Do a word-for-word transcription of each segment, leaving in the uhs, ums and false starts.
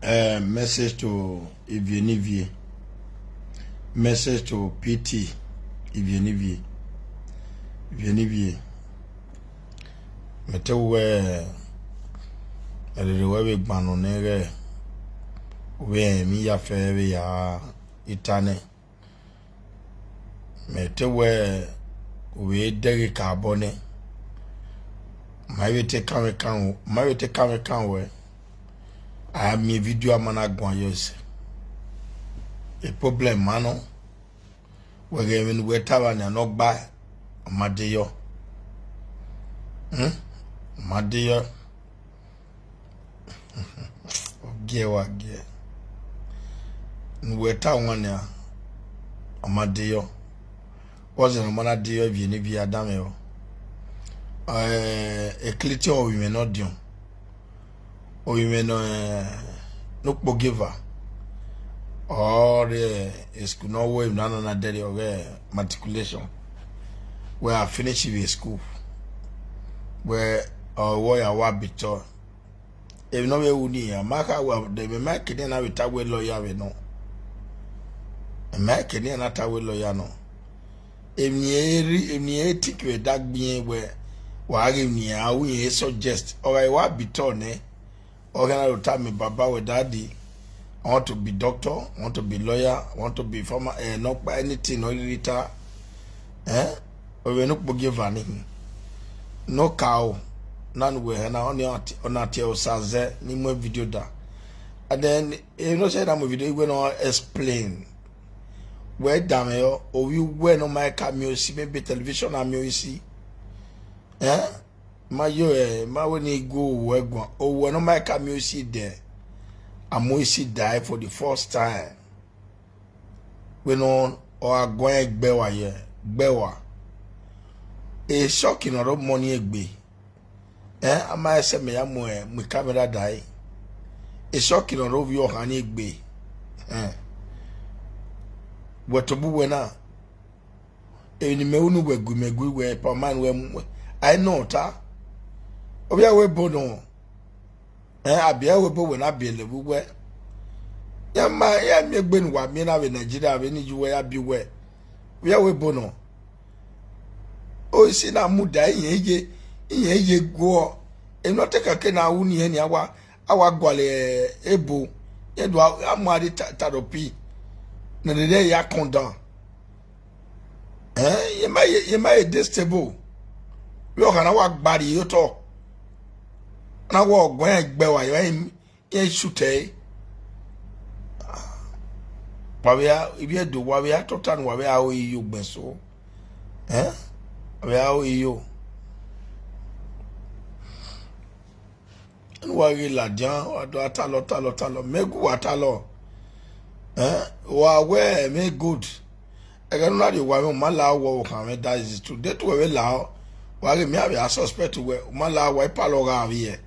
Eh, message to Ivie ne Ivie. Message to P T Ivie ne Ivie. Ivie ne Ivie. Mẹ te wẹ, ẹrere wẹ vbe gban nọ nẹ ghẹ, u vbe rẹn emwi ya fẹ vbe ya ita nẹ. Mẹ te wẹ u vbe dẹghe ka obọ nẹ. Ma vbe te kanmwẹ kan, ma vbe te kanmwẹ kan wẹ. A miẹn video a ma na guan yọ ẹse. E problem ma nọ. Wẹ ghẹ emwi ne uwẹ tama nian ne ọ gba, ọ ma de yọ. Hmm? Ọ ma de yọ. Ọ giẹ wa giẹ. Ne uwẹ ta wan nian, ọ ma de yọ. Wọzẹ ne ọ ma na de yọ, Ivie ne Ivie a danmwẹ rọ. Eh, Ecliti ọ vbe mwẹ ne ọdiọn. Ovbi mwẹ nọ, eh, ne ukpogieva, ọ rrie school ne ọ ru emwi na na dẹrriọ ọghe matriculation, wẹ a finish vbe school, wẹ ọ wẹ ọ ya wa bitọ. Emwi ne ọ vbe ru ni, a ma kha wa dẹ, mẹ ma kene na vbe ta wẹ lawyer vbe nọ, mẹ ma kene na ta wẹ lawyer nọ. Emwi ne ẹ rri, emwi ne ẹ think vbe da gbiẹn wẹ wa ghe emwi ne a ru, irẹn suggest. Ọ gha wa bitọ nẹ, ọ gha na do tama baba wẹ, "Daddy, I want to be doctor, I want to be lawyer, I want to be farmer," eh, nọkpa, anything ne ọ rhirhi ta, eh, ovbi mwẹ ne ukpogieva ni, ne ọ ka o, na ne uwẹ hẹ na, ọ na tie Osa zẹ ne I mu video da. And then, emwi ne ọ sẹ na mu video, I wẹ ne ọ explain. Wẹ danmwẹ, ovbi uwẹ ne ọ ma ka miẹn osi, maybe television a miẹn osi. Eh? Ma yo, eh, ma wẹ ne I gu owẹ guan. Owẹ ne ọ ma ka miẹn osi dẹ, a mu osi dae for the first time. Vbene ọ gha guan gbe wa ye, gbe wa. E shock ne ọ rre ọmọ ni egbe. Eh, a ma sẹ mẹ ya mu, eh, mu camera dae. E shock ne ọ rre ovbi ọkhan ni egbe. Eh. Wẹ tobọ uwẹ na, emwi ne imẹ ru ne uwẹ gu imẹ gu wẹ, pa ma ne uwẹ mu wẹ. A i nọ ta. Ovbi ẹvbo ebo nọ. Eh, a biẹ ẹvbo ebo wẹ na biẹ lẹ vbe uwẹ. Ya ma, ya miẹn egbe ne uwa miẹn na vbe Nigeria, vbe ne iye uwẹ ya biẹ uwẹ. Ovbi ẹvbo ebo nọ. Osi na mudia, irẹn ye, irẹn ye guọ. Emwi ne ọ te kẹkẹ na ru ne irẹn nia wa, a wa gualọ ebo, irẹn do a mu a rre ta, ta do pi, ne rere ya kọn dan. Eh, ye ma ye, ye ma ye de stable. Vbe ọkhan na wa gba rrie otọ, na wa guan gbe wa, irẹn, irẹn sutẹ. Wa vbe a, ivbi Ẹdo, wa vbe a tota ne wa vbe a ru iyo gbẹn so. Eh? Wa vbe a ru iyo. Ne uwa ghi ladian, wa do a talọ, talọ, talọ. Mẹ gu uwa talọ. Eh, wa wẹ ẹmwẹ gold. Ẹghẹ ne u na rhie owa mwẹ, u ma la wẹ ọvbokhan mwẹ, that is true. De te uwẹ vbe la, wa ghe mẹ a vbe a suspect wẹ, u ma la wẹ, ipalọ gha vbiẹ.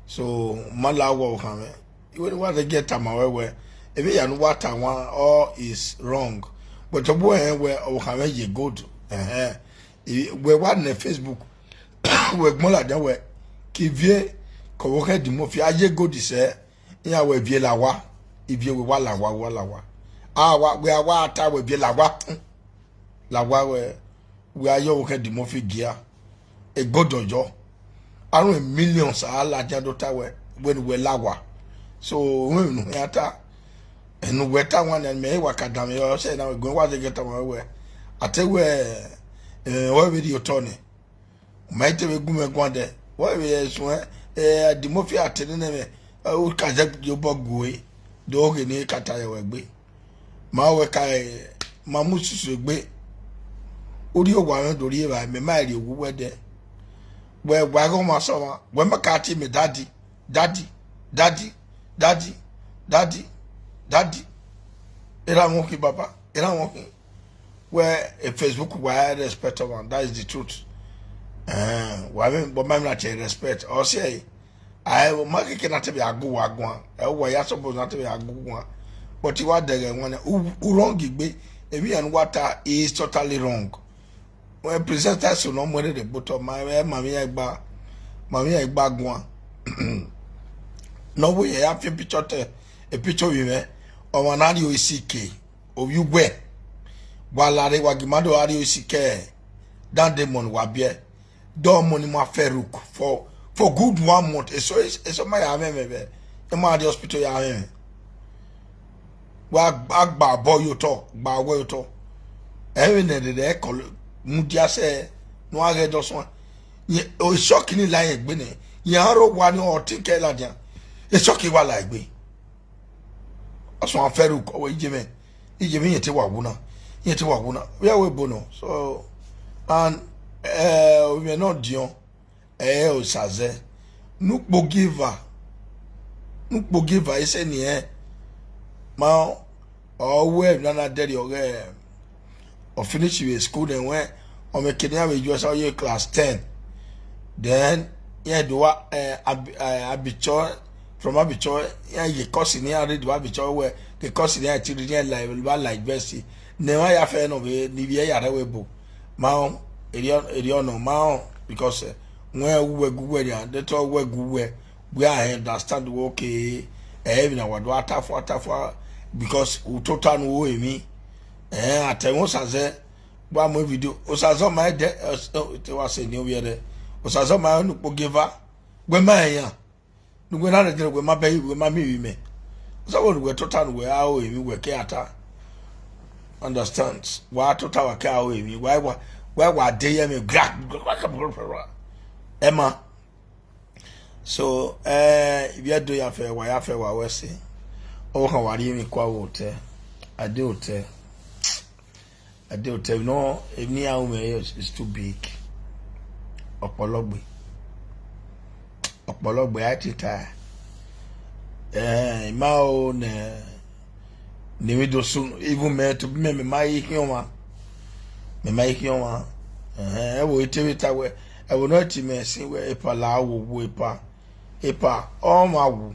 So, u ma la wẹ ọvbokhan mwẹ. Iwẹ ne uwa zẹ gie tama wẹ wẹ, emwi hia ne uwa ta wan, all is wrong. But ọ bu ẹre wẹ, ọvbokhan mwẹ ye gold. Ẹhẹn. I, wẹ wa nẹ Facebook, wẹ gbọn ladian wẹ, ke ivie, ke ọvbokhan Eddie Murphy, a ye gold sẹ, iran wẹ ivie la owa, ivie wẹ wa la owa, wa la owa. A wa, wẹ a wa ta wẹ ivie la owa, la owa wẹ, wẹ a ye ọvbokhan Eddie Murphy gia, e gold ọyọ. Arhunmwu millions a ladian do ta wẹ, wẹ ne uwẹ la owa. So, rhunmwuda ne u khian ta, enu wẹ ta wan nian, mẹ i wa ka danmwẹ, ọ sẹ na wẹ, gu wa zẹ gie tama wẹ, a te wẹ, eh, ọ vbe rhie otọ nẹ. U ma i te vbe gu mwẹ guan dẹ. Wẹ vbe suẹn, eh, Eddie Murphy a te nene mwẹ, eh, u ka zẹ gie obọ gue, do ghe ne I ka ta ye wẹ gbe. Ma wẹ ka, eh, ma mu susu egbe. U rhie owa mwẹ do rhie evbare, mẹ ma rhie owa uwẹ dẹ. Wẹ wa ghe ọmwa sẹ ọmwa, wẹ ma ka tie mẹ daddy, daddy, daddy, daddy, daddy, daddy. Erha mwẹ khin baba, erha mwẹ khin. Wẹ, e Facebook wa respect ọmwa, that is the truth. Eh, wa vbe, but ma na tie respect. Ọ si ẹre, a, ma keke na te vbe a gu wa guan. Ẹ, wa ya suppose na te vbe a gu guan. But I wa dẹghẹ wan nẹ, u, u wrong egbe, emwi hia ne uwa ta is totally wrong. Wẹ presenter so ne ọ mu ẹre rre gbe otọ, ma, ẹ, ma vbe iran gba, ma vbe iran gba guan. Ne ọ wẹ ya fian picture te, picture ovbi mwẹ, ọmwa ne a rrie isi ke, ovbi uwẹ, wa lare wa gie ima do gha rrie isi ke, dan demon wa biẹ, dọ money ma Farouk for, for good one month, eso, eso ma ya mwẹ mwẹ vbe, ima rrie hospital ya mwẹ mwẹ. Wa gba, gba obọ ye otọ, gba owẹ ye otọ. Ẹ vbe nẹ rere ẹkọ mudia sẹ ne a ghẹ dọ suan. Rẹn, e shock ni la rẹn egbe nẹ. Rẹn aro wa ni ọtẹn kẹ ladian. E shock wa la egbe. Ọsuan Farouk, ọ wẹ iye mwẹ, iye mwẹ, irẹn te wa wu na, irẹn te wa wu na. Vbe ẹvbo ebo nọ. So, and, eh, ovbi mwẹ ne ọ diọn, ẹ i re Osazẹ. Ne ukpogieva, ne ukpogieva, ese ni rẹn, ma ọ wẹ emwi na na dẹrriọ ọghe, ọ finish vbe school nẹ, wẹ, ọ mwẹ eke ne iran vbe yu ẹse, ọ ye class ten. Then, iran do wa, eh, Abi-, eh, Abitsọ, from Abitsọ, iran ye course ne iran read vbe Abitsọ, wẹ, the course ne iran ti read, iran la, la university. Ne emwa ya fẹ nọ vbe, ne ivbi ẹre ya rre ẹvbo ebo. Ma rẹn, erriọ, erriọ nọ, ma rẹn, because, eh, wẹ uwẹ gu uwẹ nian, de te uwẹ gu uwẹ, wẹ a understand wẹ, okay, ẹ i re emwi na wa do a ta fua, ta fua, because u tota ne u ru emwi. Eh, a ta ẹmwẹ Osazẹ, wa mu video, Osazẹ ma dẹ, eh, te wa sẹ ne ovbi ẹre, Osazẹ ma ne ukpogieva, wẹ ma rẹn iran. Ne uwẹ na rẹn dẹrẹ wẹ ma bẹghe, wẹ ma miẹn ivbi mwẹ. Osazẹ ne uwẹ tota ne uwẹ a ru emwi, wẹ ke a ta. Understand? Wa tota wa ke a ru emwi, wa, wa, wa, wa de ye mwẹ gra. Ẹ ma. So, eh, ivbi Ẹdo ya fẹ, wa ya fẹ, wa wẹ ẹse. Ọvbokhan wa rhie emwi kua vbe otẹ. A de otẹ. A de otẹ, no, emwi ne iran ru mwẹ is, is too big. Ọkpọlọgbe. Ọkpọlọgbe, I think I, eh, I ma ho nẹ, ne emwi do sunu, even mẹ, to be mẹ, mẹ ma ghi khian ọmwa. Mẹ ma ghi khian ọmwa. Eh, ẹvbo i te vbe ta wẹ, ẹvbo ne ọ ti mẹ sin wẹ, epa la wo, wo epa. Epa, ọ ma wu,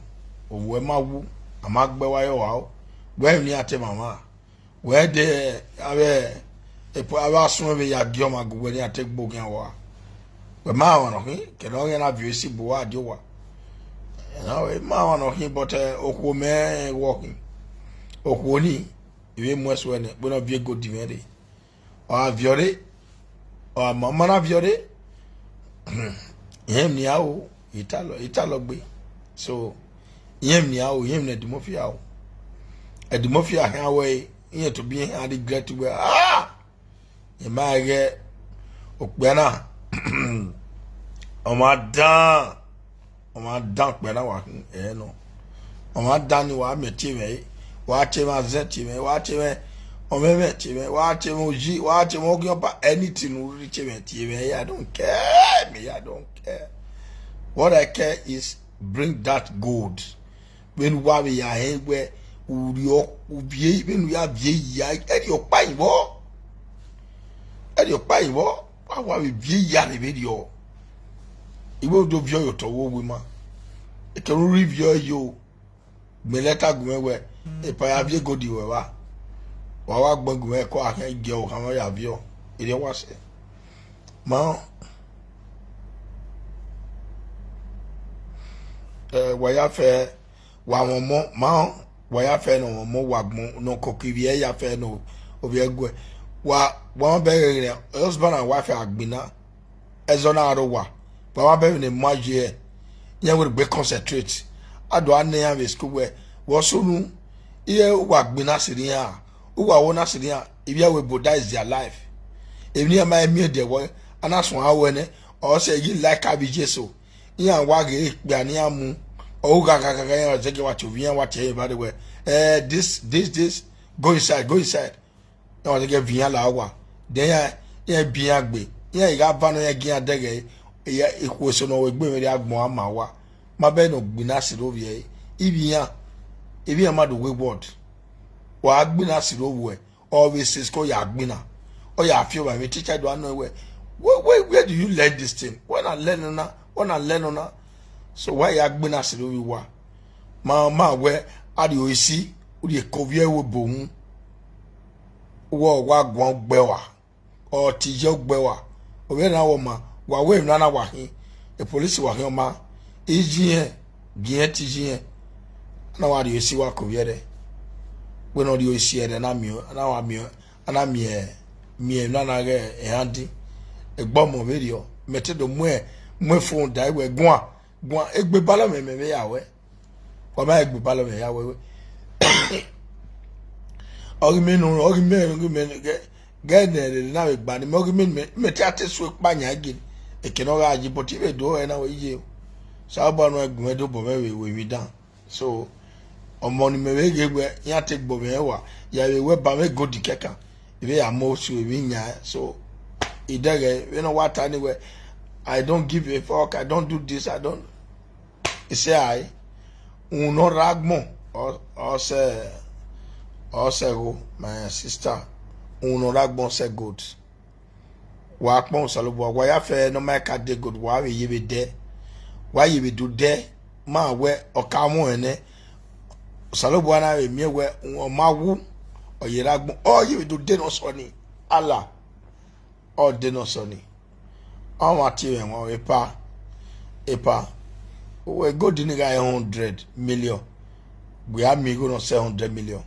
ovbi uwẹ ma wu, a ma gbe wa ye ọvbaro. Wẹ emwi ne iran te mwamwa. Wẹ de avbe, epa, avbe asuẹn vbe ya gie ọmwa gu wẹ ne iran te gbe oghian wa. Wẹ ma emwa ne ọ khin, kẹdẹ ọ ghi na viọ esi bu uwa die owa. Ẹ na wẹ ma emwa ne ọ khin, but, eh, okhuo mẹ wọ khin. Okhuo ni, I vbe mu ẹn suẹn nẹ, vbene ọ viọ egodi mwẹ rre. Ọ gha viọ rre, ọ gha ma ọmọ na viọ rre. Irẹn emwi ne iran ru, I ta lọ, I ta lọ gbe. So, irẹn emwi ne iran ru, irẹn emwi ne Ẹdimọfia ru. Ẹdimọfia khian wẹ, irẹn tobọ irẹn khian regret wẹ, ah! I ma ghẹ okpia na, ọ ma dan, ọ ma dan okpia na wa khin ẹre nọ. Ọ ma dan ni wa mẹ tie mwẹ, wa tie mwẹ azẹn tie mwẹ, wa tie mwẹ ọmwẹmwẹ tie mwẹ, wa tie mwẹ oyi, wa tie mwẹ oghiọba, anything ne u rhirhi tie mwẹ tie mwẹ, I don't care, me, I don't care. What I care is bring that gold. Vbene uwa vbe ya rẹn wẹ, u rriọ, u viẹ, vbene u ya viẹ ya, ẹrriọ ọkpa yin vbọ. Ẹrriọ ọkpa yin vbọ, wa wa vbe viẹ ya rre vberriọ. I wẹ u do viọ ye otọ vbe owa ima. Ekẹ ne u rhirhi viọ yo, gbẹn lẹta gu mwẹ wẹ, epa ya viẹ egodi ruẹ vba. Wa wa gbẹn gu mwẹ, ẹko a khian gie ọvbokhan mwẹ ya viọ, erriọ wa sẹ. Ma, eh, wa ya fẹ, wa mwẹ ọmọ, ma, wa ya fẹ ne ọ mwẹ ọmọ, wa gbọn ne ọ koko ivbi ẹre ya fẹ ne ovbi ẹre guẹ. Wa, wa ma bẹghe ne husband and wife a gbinna, ẹzọ na rre owa, wa ma bẹghe ne ma ye, iran wẹ egbe concentrate. A do a na iran vbe school wẹ, vbe ọ sunu, iran wa gbinna sirri iran, uwa wo na sirri iran, ivbi ẹvbo ebo, that is their life. Emwi ne iran ma miẹn ẹdẹ wẹ, a na suẹn aro ẹnẹ, ọ sẹ ghi like avbe Jesu. Iran wa ghe ekpia ne iran mu, ọ gha gha gha gha, iran zẹgiẹ wa tie ovbi iran, wa tie ẹre evbare wẹ, eh, this, this, this, go inside, go inside. Iran wa zẹgiẹ viọ iran la owa. Then iran, iran biẹ iran gbe, iran gha va nọ, iran gie iran dẹghe, ikhuo eso ne ọ wẹ egbe mwẹ rre agbọn a ma owa. Ma bẹghe ne ọ gbinna sirri ovbi ẹre, ivbi iran, ivbi iran ma do wayward. Wa gbinna sirri ovbi uwẹ, ọ vbe sẹ school ya gbinna, ọ ya fi ovba emwi, teacher do a nọ wẹ, where, where, where do you learn this thing? Wẹ na learn na, wẹ na learn na. So wa ya gbinna sirri ovbi uwa. Ma, ma wẹ, a rrie esi, u rrie eke ovbi ẹvbo ebo uhunmwu, uwa wa guan gbe wa, ọ te iye gbe wa. Ovbi ẹre na wẹ ọma, wa wẹ emwi na na wa khin, e police wa khin ọma, iye irẹn, gie irẹn te iye irẹn. na wa rhie esi wa ko vbiẹ rẹ. Wẹ ne ọ rhie esi ẹre na miẹn, a na wa miẹn, a na miẹn, miẹn emwi na na ghẹ ehan di. Egbe ọmọ vberriọ, mẹ te do mu, mu phone da wẹ guan, guan, egbe balọ mwẹ mẹ vbe ya wẹ. Wa ma egbe balọ mwẹ ya wẹ wẹ. Ọ ghi mẹ nọ, ọ ghi mẹ, ọ ghi mẹ, ghẹ, ghẹ ne ẹre na vbe gba ni, mẹ ọ ghi mẹ, mẹ, mẹ te a te su ekpa yan gele. Eke ne ọ gha yi, but I vbe do ẹre na wẹ iye o. Osanobua ne ọ gu mwẹ do bọ mwẹ vbe, vbe emwi dan. So, ọmọ ni mẹ vbe ghe wẹ, iran te gbe mwẹ wa, ya vbe wẹ ba mwẹ gold kẹkan, I vbe ya mu osu emwi yan. So, idẹghẹ, vbene ọ wa ta ni wẹ, "I don't give a fuck, I don't do this, I don't." I sẹ ai, uhunmwu ne ọ rre agbọn, ọ, ọ sẹ, ọ sẹ gho, my sister, uhunmwu ne ọ rre agbọn sẹ gold. Wa kpọn Osanobua, wa ya fẹ ne ọ ma ka de gold, wa vbe ye vbe dẹ, wa ye vbe do dẹ, ma wẹ ọ ka mwẹ nẹ. Osanobua na vbe miẹn wẹ ọ ma wu, ọ ye rre agbọn, ọ ye vbe do de ne ọ sọ ni, Allah, ọ de ne ọ sọ ni. Ọmwa tie mwẹ wọn, epa, epa, wẹ gold ni gha hundred million, wẹ a miẹn igho ne ọ sẹ hundred million,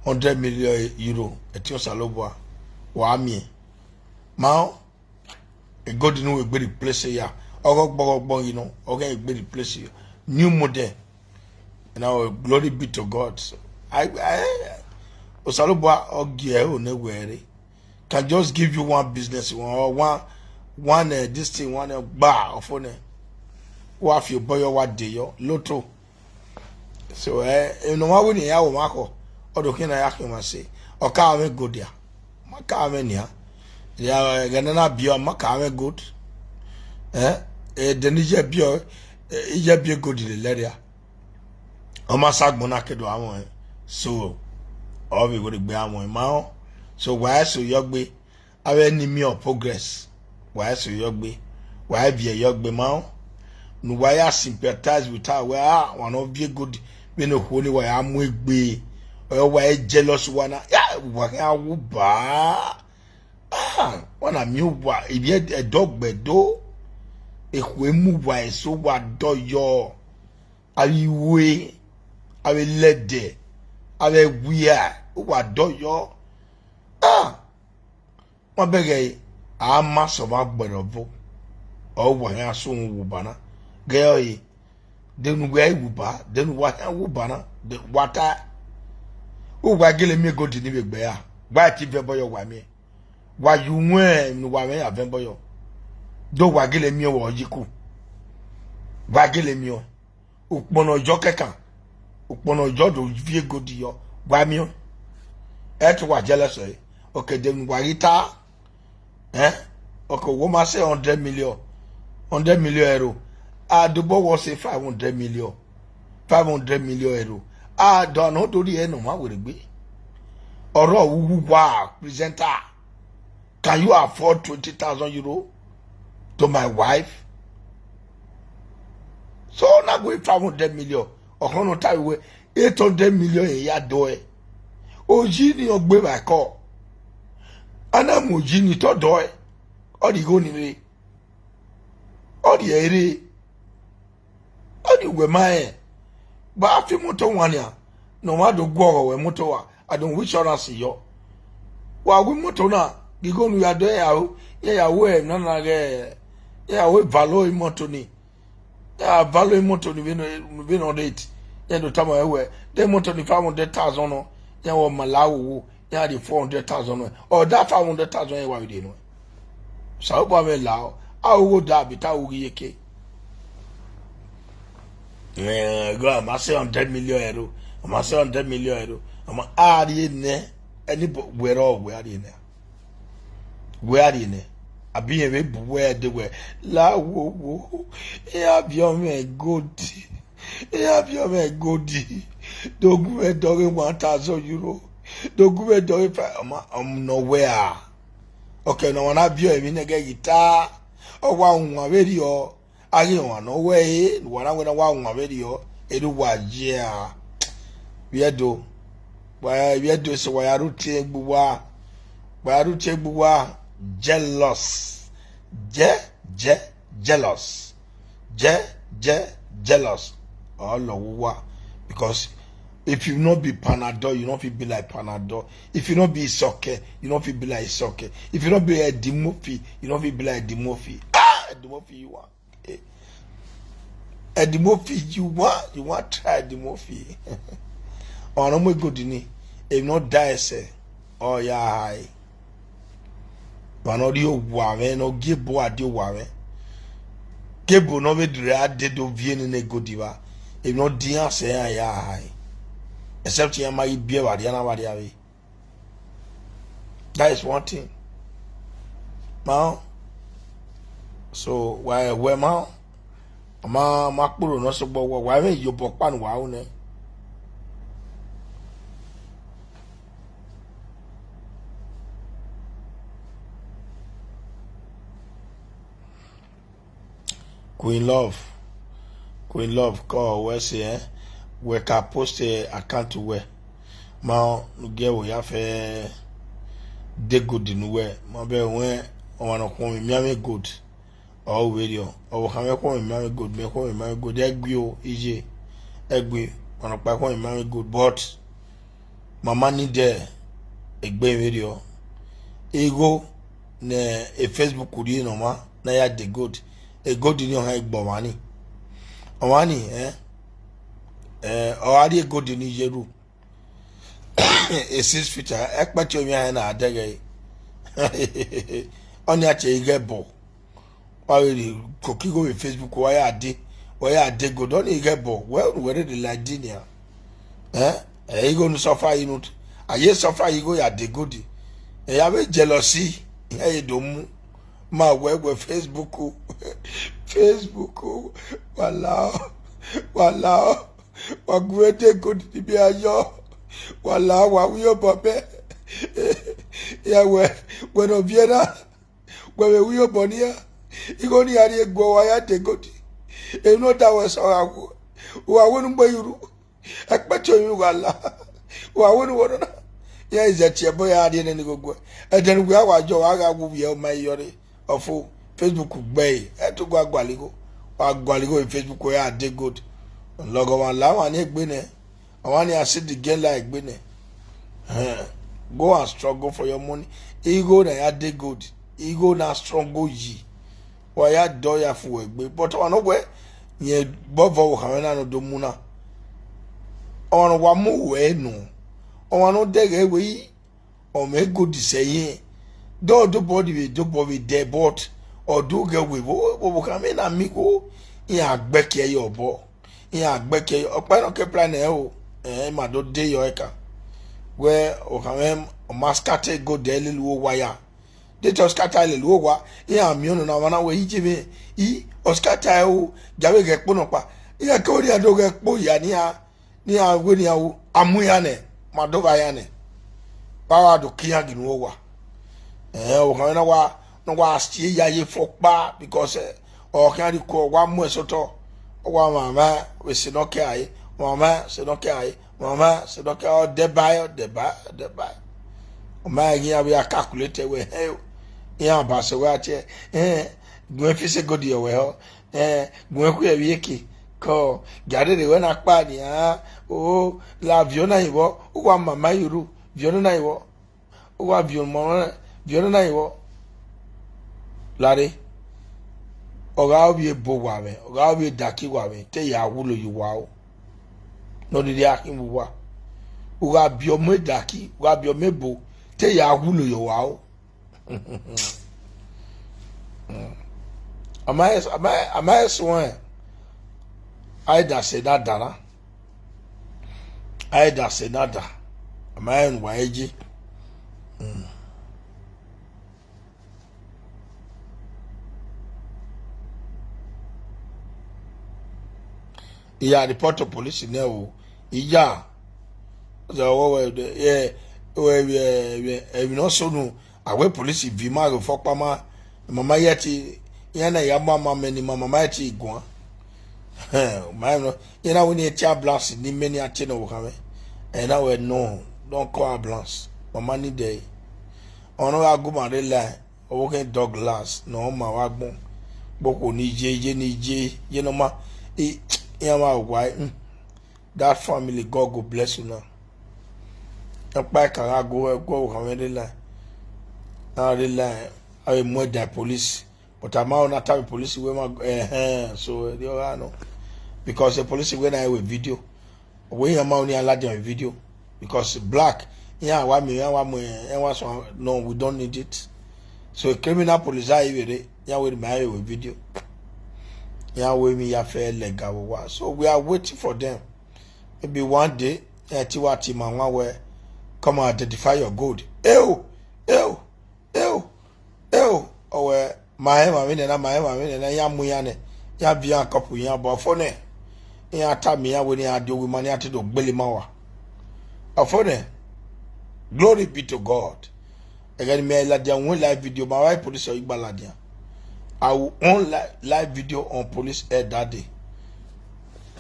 hundred million euro, ẹtin Osanobua, wa miẹn. Ma, e gold ne uwẹ gbe replace ya, ọghe ọgbọghọgbọ ghi nọ, ọ ghẹ gbe replace ya. New model. Now, glory be to God. So, I, I, Osanobua, ọ gie ẹre ne wẹ rre. Can just give you one business, one, one, one, uh, this thing, one, uh, gba, ọfo nẹ. Wa fi obọ yọ, wa de yọ, lotto. So, eh, emwi ne ọmwa wẹ ne iran ya ru ọmwa khọ, ọ do khian na ya khian ọmwa sẹ, ọ ka mwẹ gold dia, ma ka mwẹ nian. Ya, ẹghẹ ne a na biẹ, ma ka mwẹ gold. Eh, eh, de ne iye biẹ, eh, iye biẹ gold lele ẹre a. Ọ ma sa agbọn na ke do a mwẹ. So, ọ vbe wẹ gbe a mwẹ ma. So, wa eso yọ gbe. Avbe enemy of progress, wa eso yọ gbe, wa viẹ yọ gbe ma. Ne uwa ya sympathize with her, wẹ, ah, wa ne ọ viẹ gold, vbene okhuo ni wa ya mu egbe, ọ wa e jealous uwa na, ya, wa khian wu ba. Ah, wa na miẹn uwa, ivbi ẹdọgbẹdo, ekhue mu uwa eso, uwa dọyọ, avbe iwe, avbe lẹdẹ, avbe ẹwia, uwa dọyọ. Ah, ma bẹghe, a ma sẹ ọmwa gberra ọvo, ọ wa khian sẹ uhunmwu wu ba na. Ghẹ ọre, de ne uwa i wu ba, de ne uwa khian wu ba na, de wa ta. Uwa gele miẹn gold ni vbe egbe ra, wa ti vẹ ẹbọ yọ wa miẹn. Wa ye uwẹn ne uwa mwẹ ya vẹ ẹbọ yọ. Do wa gele miẹn wẹ ọ yi ku. Wa gele miẹn ọẹn. Ukpọn ne ọ yọ kẹkan, ukpọn ne ọ yọ do viẹ gold yọ, wa miẹn ọẹn. Ẹ te wa jealous ẹre. Ok, de ne uwa ghi ta, eh? Ok, wo ma sẹ hundred million, hundred million euro. A dobọ wọ sẹ five hundred million, five hundred million euro. A do anọ do rhie ne ọ ma werriegbe. Ọrọ uwu wa presenter. Can you afford twenty thousand euro to my wife? So na gu five hundred million. Ọkhọ nọ ta wẹ eight hundred million ya dọe. Oyi ni ọ gbe vbe akọ. A na mu oyi ni tọ dọe. Ọ rhie igho ni rre. Ọ rhie ẹre. Ọ rhie uwẹ ma rẹn. Ba fi imoto wan nian. Ne ọmwa do guọghọ wẹ imoto wa. A do wu insurance yọ. Wa wu imoto na, ghe igho ne u ya dọe ya ru, iran ya ru emwi nana ghẹ, iran ya ru value imoto ni. Iran ya value imoto ni vbene, vbene ọ rate. Iran do tama ruẹ wẹ, de imoto ni five hundred thousand nọ, iran wẹ ọ ma la wowo, iran rhie four hundred thousand nọ. Ọ da five hundred thousand iran wa vbe rhie nuẹn. Osanobua mwẹ la, a ru igho da, bi ta ru ghi iyeke. Eh, go, a ma sẹ hundred million euro, a ma sẹ hundred million euro, a ma, a rhie nẹ, anybody, wẹ rọ wẹ a rhie nẹ. Wẹ a rhie nẹ. Abi irẹn vbe bu wẹ ẹdẹ wẹ, la wowo, iran viọ mwẹ gold, iran viọ mwẹ gold, do gu mwẹ dọghe one thousand euro, do gu mwẹ dọghe five, ọ ma, ọ nọ wẹ a. Ok, ne ọmwa na viọ emwi nẹ ghẹ ghi ta, ọ wa wan vberriọ, a ghi wan nọ wẹ e, ne uwa na wẹ ne ọ wa wan vberriọ, erha uwa ye a. Vbiẹ do, wa, vbiẹ do eso wa ya ru tie egbe uwa, wa ya ru tie egbe uwa, jealous, je, je, jealous, je, je, jealous, ọ lọ wu uwa, Because if you no be Panadol, you no fit be like Panadol. If you no be Isoke, you no fit be like Isoke. If you no be Eddie Murphy, you no fit be like Eddie Murphy. Ah, Eddie Murphy, you want? Eh, Eddie Murphy, you want? You want try Eddie Murphy? Ọmwa ne ọ mu egodi ni, emwi ne ọ da ẹsẹ, ọ ya hae. Ọmwa ne ọ rhie owa mwẹ, ne ọ gie ebo a die owa mwẹ. Ke ebo ne ọ vbe dre a de do viẹ nene egodi vba, emwi ne ọ dian sẹ iran ya hae. Except iran ma ghi biẹ vbe arria na vbe arria vbe. That is one thing. Ma, so, wa wẹ ma, ma, ma kpolo nọ sọgbọ wa, wa vbe ye obọ ọkpa ne uwa ru nẹ. Queen Love, Queen Love, kọ wẹ sẹ, eh? Wẹ ka post, eh, account wẹ. Ma, ne u gie ẹvbo ya fẹ de gold ne uwẹ. Ma bẹ wẹ ọmwa ne ọ khuọnmwi mianmwẹ gold, ọ vberriọ. Ọvbokhan mwẹ khuọnmwi mianmwẹ gold, mẹ khuọnmwi mianmwẹ gold, ẹgui o, iye, ẹgui, ọmwa nọkpa khuọnmwi mianmwẹ gold, but ma ma need egbe vberriọ. Igho ne e Facebook rhie ne ọmwa ne a ya de gold, e gold ni ọ hẹn gbe ọmwa ni. Ọmwa ni, eh, eh, ọ gha rhie gold ni ye ru. E six feet, ẹkpẹti owian hẹn na dẹghẹ. Ọnii a tie igho ẹbọ. Wa vbe rhie koko igho vbe Facebook, wa ya de, wa ya de gold, ọnii igho ẹbọ, wẹ unu wẹ rherhe la di nian. Eh, ẹ igho ne suffer yi nu, a ye suffer yi igho ya de gold. Ẹ ya vbe jealousy, iran ye do mu. Ma wẹ wẹ Facebook, Facebook, wa la, wa la, wa gu ẹdẹ gold ni bi ayọ, wa la, wa wi obọ bẹ. Ya wẹ, wẹ ne ọ viẹ na, wẹ vbe wi obọ nian, igho ni a rhie guẹ, wa ya de gold. Emwi ne ọ da wẹ sẹ ọ gha wu, wa wẹ ne u gbe ye uru. Ẹkpẹti owian gha la, wa wẹ ne u wọ nọ na. Iran i zẹ tie ẹbọ ya rhie nene igho guẹ. Ẹdẹ ne uwẹ a wa yọ, wa gha wu vbiẹ, ọ ma yọ rre. Ọfo, Facebook gbe ẹre, ẹ to gua gualọ igho. Wa gualọ igho vbe Facebook, ya de gold. Lọghọ ọmwa la ọmwa ni egbe nẹ. Ọmwa ni a si the game like egbe nẹ. Eh, go and struggle for your money. Igho na ya de gold. Igho na struggle yi. Wa ya dọ ya fu wẹ egbe. But ọmwa ne ọ wẹ, rẹn bọvọ ọvbokhan mwẹ na ne ọ do mu na. Ọmwa ne wa mu wẹ nọ. Ọmwa ne ọ dẹghe wẹ i, ọ mwẹ gold sẹ yẹn. Dọ dobọ ni vbe dobọ vbe dẹ, but ọ do ghẹ wẹ vbo, ọvbokhan mwẹ na miẹn igho, iran gbẹkiẹ ye obọ. Iran gbẹkiẹ, ọkpa nọ ke plan nẹ o, eh, ima do de yọ ẹkan. Wẹ ọvbokhan mwẹ, ọ ma scatter gold ẹre lele uwu owa ya. De te ọ scatter lele uwu owa, iran miẹn ọnọna, ọmwa na wẹ, iye mwẹ, i, ọ scatter ẹre o, gia vbe ghẹ kpo nọkpa. Iran ke orhiọn do ghẹ kpo hia ne iran, ne iran wẹ ne iran ru, a mu iran nẹ, ma do vba iran nẹ. Wa gha do ke iran gie ne uwu owa. Eh, ọvbokhan mwẹ na wa, na wa si eya ye fo ọkpa, because, eh, ọ khian rhie uko, ọ wa mu ẹse otọ, ọ wa mwamwa vbe sẹ ne ọ ke rae, mwamwa sẹ ne ọ ke rae, mwamwa sẹ ne ọ ke rae, ọ dẹbae, ọ dẹbae, ọ dẹbae. Ọ ma ghi iran vbe ya calculate wẹ, hẹn, iran ba sẹ wẹ a tie, hẹn, gu ẹn fi sẹ gold ọwẹ họ, hẹn, gu ẹn khuẹ vbiẹ eke, kọ, gia rherhe wẹ na kpa nian, o, la viọ na ivbọ, u wa mama ye uru, viọ na ivbọ. U gha viọ ọmọ rẹ, viọ nana ivbọ. Lare, ọ gha ovbi ebo wa mwẹ, ọ gha ovbi edaki wa mwẹ, te ya wulo ye uwa o. Ne ọ rhirhi a khin vbe uwa. U gha biẹ ọmọ edaki, u gha biẹ ọmọ ebo, te ya wulo ye uwa o. A ma he, a ma he, a ma he suẹn, a i da sẹ ne a da na. A i da sẹ ne a da, a ma rẹn ne uwa i je. I ya report to police nẹ o, I ya. Ọ wẹ, wẹ, wẹ, emwi ne ọ sunu, a wẹ police viọ ima ghe ofọ ọkpa ma, ma ma yẹ te, iran na ya mu ama mẹ ne ima, ma ma yẹ te guan. Ma rẹn nọ, iran na wẹ ne iran tie ambulance ne imẹ ne iran tie ne ọvbokhan mwẹ. Ẹ na wẹ no, don't call ambulance. Ma ma need ẹre. Ọmwa ne ọ gha gu ma rre la, ọvbokhan Douglas ne ọ ma vbe agbọn. Kpokpo ne I ye, ye ne I ye, ye ne ọ ma, i, iran ma wa, mm. That family, God go bless you now. Ọkpa ka gha go, go, okhanmwẹ rre line. Na rre line, a vbe mu ẹn da police. But a ma ho na tama police wẹ ma, ẹhẹn, so, eh, ọ gha nọ. Because the police wẹ na ru video. Wẹ iran ma ho ne iran ladian video. Because black, iran wa miẹn, iran wa mu, iran wa sọ, no, we don't need it. So, criminal police a i vbe rre, iran wẹ ma ru video. Iran wẹ emwi ya fẹ lẹga vbe owa. So, we are waiting for them. Maybe one day, eh, te wa tie ima wan wẹ, come and identify your gold. Eo, eo, eo, eo, ọ wẹ, ma rẹn emwa vbene na, ma rẹn emwa vbene na, iran mu iran nẹ, iran viọ iran kọpu iran, but ọfo nẹ, iran tama iran wẹ ne iran die owa ima ne iran te do gbele ima wa. Ọfo nẹ, glory be to God. Ẹghẹ ne imẹ ladian wan live video, ma wa police ọ i gba ladian. I will on li-, live video on police head that day.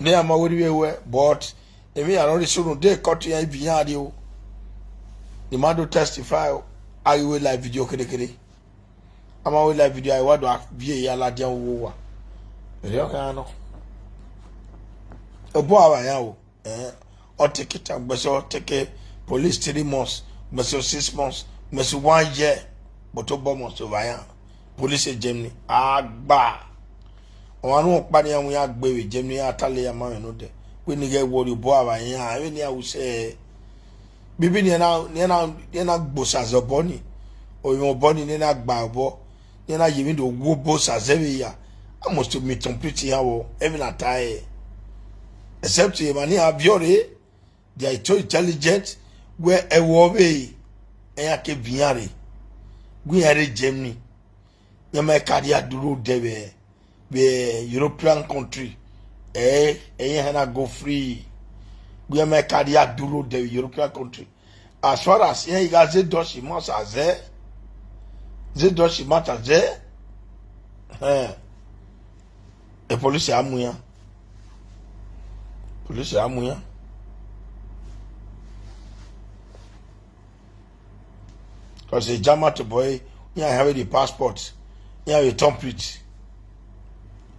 Ne a ma wẹ rhie wẹ, but emwi iran nọ rhie sunu, de cut iran, ibi iran rrie o. Ne ima do testify o, a ghi wẹ live video kherhe kherhe. A ma wẹ live video, a i wa do a viẹ ya ladian vbe owa. Erriọ khian nọ. Obọ a vba iran o. Eh, ọ take time, gbẹsẹ ọ take police three months, gbẹsẹ six months, gbẹsẹ one year, but obọ must over iran. Police Germany, a gba. Ọmwa ne ọkpa ne iran mu iran gbe vbe Germany, iran ta le ya ma mwẹ nodẹ. Wẹ ne I ghẹ worry, obọ a vba iran, vbene iran ru sẹ. Bibi ne iran na, ne iran na, ne iran na gbosa zẹ obọ ni, ovbi mwẹ obọ ni, ne iran na gba obọ, ne iran na ye emwi do wu obọ sa zẹ vbe ya, a must to meet complete iran vbọ, ẹmwẹ na ta ẹre. Except emwa ne iran viọ rre, they are too intelligent, wẹ ẹvbo ọvbehe, iran ke viọ iran rre, gu iran rre Germany, iran ma ka rhie adurhu odẹ vbe, vbe European country, ẹ, ẹ i hẹn na go free, gu iran ma ka rhie adurhu odẹ vbe European country. As far as iran i gha zẹ Dutch ma sa zẹ, zẹ Dutch ma ta zẹ, ẹn, e police a mu iran, police a mu iran. Because e German tobọ ẹre, iran hia vbe rhie passport, iran vbe turn plate.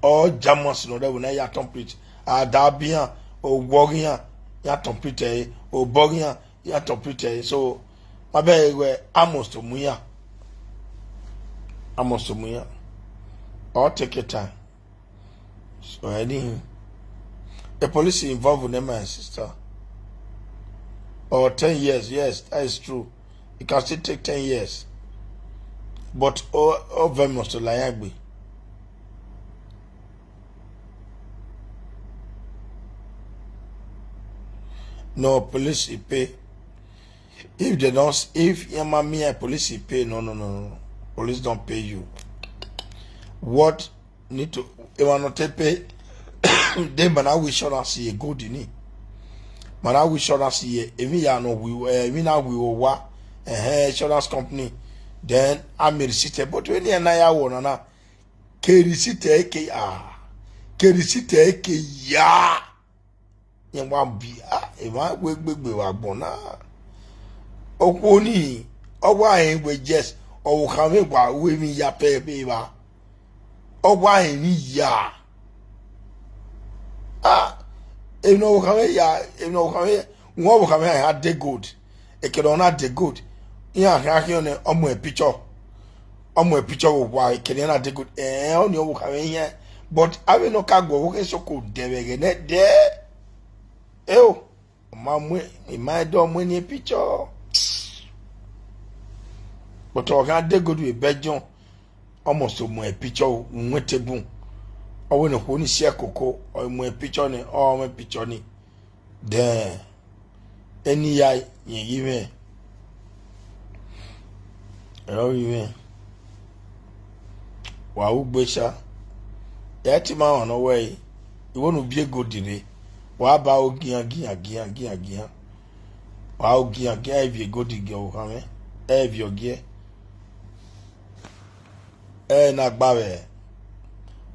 All Germans nọ rre ẹvbo na ya turn plate. A da bian, owọ ghian, iran turn plate ẹre, obọ ghian, iran turn plate ẹre. So, ma bẹghe wẹ, a must mu iran. A must mu iran. All take your time. So, anything. A police involved in my sister. Or ten years, yes, that is true. It can still take ten years. But all, all of them must lie agbe. No, police, e pay. If they don't, if your mommy and police, e pay, no, no, no, no. Police don't pay you. What need to, emwa nọ te pay, de ma na wi insurance ye gold ni. Ma na wi insurance ye, emwi ya nọ wi, eh, emwi na wi owa, eh, insurance company. Then, a miẹn receipt, but when you na ya wọ nana, ke receipt ke, ah, ke receipt ke ya. Yẹn wa bi, ah, emwa wẹ gbegbe vbe agbọn na. Okhuo ni, ọ wa rẹn wẹ yes, ọvbokhan mwẹ wa ru emwi ya pẹ vbe evba. Ọ wa rẹn emwi ya. Ah, emwi ne ọvbokhan mwẹ ya, emwi ne ọvbokhan mwẹ, wọn ọvbokhan mwẹ ya de gold. Ekene ọ na de gold, iran khian khian nẹ, ọ mu picture. Ọ mu picture vbe owa, ekene iran na de gold. Ẹn, ọnii ọvbokhan mwẹ iran. But avbe ne ọ ka gu ọvbokhan soko dẹ vbe ẹghẹ nẹdẹ. Eo, ọ ma mu, I ma do mu eni picture. But ọ khian de gold vbe Belgium, ọ must mu picture winwin table. Ọ wẹ ne okhuo ni si ẹkoko, ọ mu picture ni, ọ mwẹ picture ni. Then, eni ya yẹn ghi mwẹ. Ẹre ọ ghi mwẹ. Wa ru gbe sa. Ẹ te ma rẹn ọnọ wẹẹ, igho ne u viẹ gold rre, wa ba aro gian, gian, gian, gian, gian. Wa aro gian, gian, ẹ viẹ gold gie ọvbokhan mwẹ, ẹ viọ gie. Ẹ na gba vbe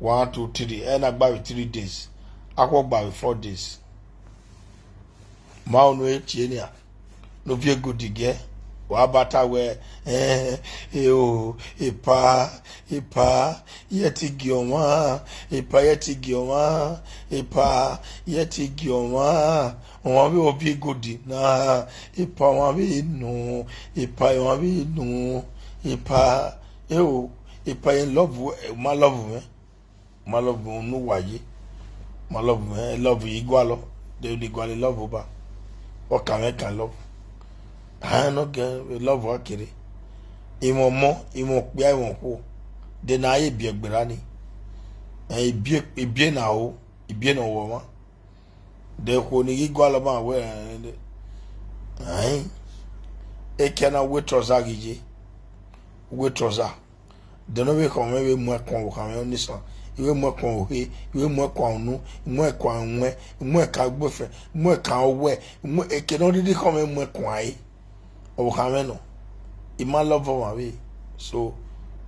one, two, three, ẹ na gba vbe three days. Akhọ gba vbe four days. Ma unu e tie nian, ne u viẹ gold gie. Wa ba ta wẹ, eh, eh, o, epa, epa, yẹ te gie ọmwa, epa, yẹ te gie ọmwa, epa, yẹ te gie ọmwa, ọmwa vbe ọ viọ egodi na, epa, ọmwa vbe nọ, epa, ọmwa vhe nọ, epa, eo, epa, I love, ma love mwẹ. Ma love unu wa ye. Ma love mwẹ, love ye gualọ. De ni gualọ love ba. Ọ ka mwẹ kan love. A nọ gẹ love a kere. Imwẹ ọmọ, imwẹ okpia, imwẹ okhuo. De na ye biẹ gberra ni. Ẹ, ibie, ibie na ho, ibie na wọ ọmwa. De okhuo ni ghi gualọ ma wẹ, ain. Ekia na wẹ trouser ghi ye. Wẹ trouser. De ne ọ vbe khọn mwẹ vbe mu ẹkuọn vbe okhanmwẹ ọnii sọn, I vbe mu ẹkuọn ohe, I vbe mu ẹkuọn unu, I mu ẹkuọn ẹwẹn, I mu ẹkuọn agbefẹn, I mu ẹkuọn owẹ, I mu eke ne ọ rhirhi khọn mwẹ mu ẹkuọn ẹre. Ọ vbe okhanmwẹ nọ, I ma love ọmwa vbe. So,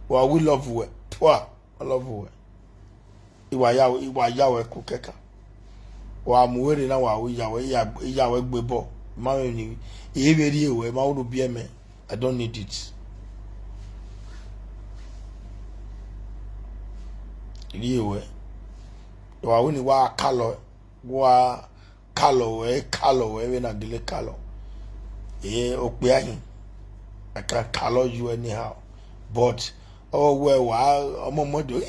wa wi love wẹ, pua, ma love wẹ. I wa ya, I wa ya wẹ ku kẹkan. Wa mu wẹ rre na, wa wi ya wẹ, I ya, I ya wẹ gbe bọ. I ma mwẹ emwi ne I vbe rhie wẹ, I ma ru biẹ mẹ. I don't need it. Rhie wẹ. Wa wẹ ne I wa kalọ, wa kalọ wẹ, kalọ wẹ vbene a gele kalọ. Eh, okpia hin. I can color you anyhow. But ọ wẹ wa, ọmọ mọ do.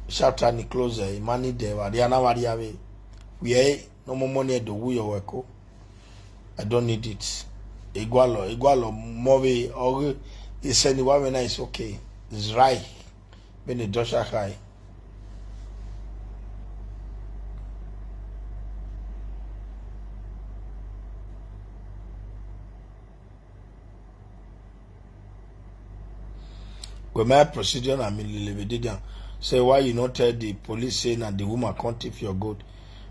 Chapter ni close, I ma need ẹre, wa rhia na, wa rhia vbe. Wẹ ne ọmọ mọ ni do wu yọ wẹ ko. I don't need it. Egualọ, egualọ mọ vbe ọghe, isẹ ni wa mwẹ na, it's okay. It's right. Vbene Dọsha khae. Well, my procedure na mi lele vbe dede. Say, why you not tell the police say na the woman come thief your gold?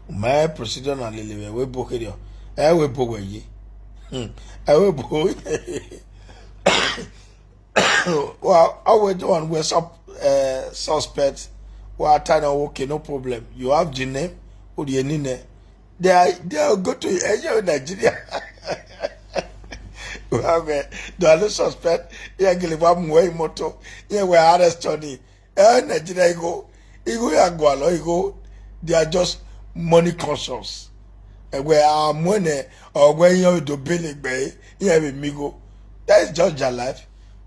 My procedure na lele vbe wẹ bo kherriọ. Ẹ wẹ bo wẹ ye. Hmm. Ẹ wẹ bo. Well, I will do one where sup-, uh, suspect. Well, I tell you, okay, no problem. You have the name, or the name. They are, they are go to, eh, yeah, Nigeria. Well, man, they are no suspect. Yeah, give one more motor. Yeah, we arrest Tony. Eh, Nigeria, you go, you go, you go, you go. They are just money conscious. And where I'm when, eh, or where you do billing, eh, yeah, with me go. That is just their life.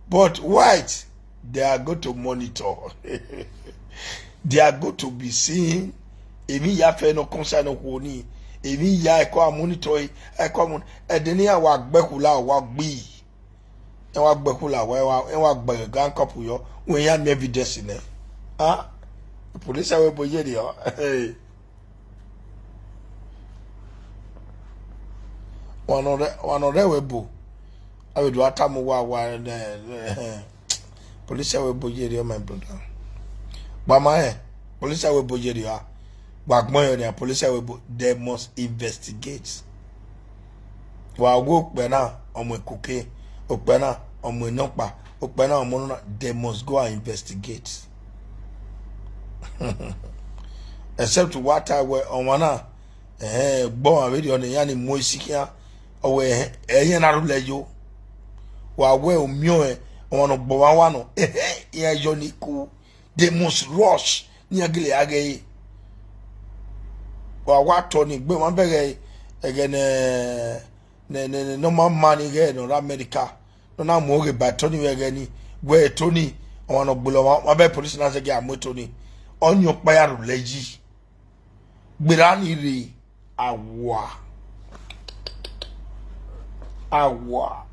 But white, they are going to monitor. They are going to be seeing. Emwi ya fẹ ne ọ concern okhuo ni. Emwi ya ẹko a monitor, ẹko a mon-, ẹdẹ ne iran wa gbe ẹkhu la, wa gbe. Ẹ wa gbe ẹkhu la, wa, wa, ẹ wa gbe handcuff yọ. Wẹ iran miẹn evidence nẹ. Ah, police ẹvbo ebo ye rriọ. Wa nọ rẹ, wa nọ rẹ ẹvbo ebo. A vbe do a tama uwa, wa, eh, eh, police ẹvbo ebo ye rriọ, my brother. Gba ma rẹn, police ẹvbo ebo ye rriọ a. Gba gbọn yọ nian, police ẹvbo ebo, they must investigate. Wa wo okpia na, ọ mu cocaine, okpia na, ọ mu nọkpa, okpia na, ọ mu nọ na, they must go and investigate. Except wa ta wẹ ọmwa na, eh, gbọ ọmwa vberriọ ne iran ni mu esi khian, ọ wẹ, eh, ẹyẹn na rhulẹ yo. Wa wẹ omiọn, eh, ọmwa ne ọ gbọ ọmwa wa nọ, eh, iran yọ ni ku, they must rush, ne iran gele a ghee. Wa wa tọ ni gbe ọmwa bẹghe, ẹghẹ ne, ne, ne, ne, ne ọ ma ma ni ghee ne ọ rre America. Ne ọ na mu oghe ba Tony vbe ẹghẹ ni, wẹ Tony, ọmwa ne ọ gbele ọmwa, ọmwa vbe police na zẹgiẹ a mu Tony. Ọnii ọkpa ya rhulẹ yi. Gberra ni rre, awa. Awa.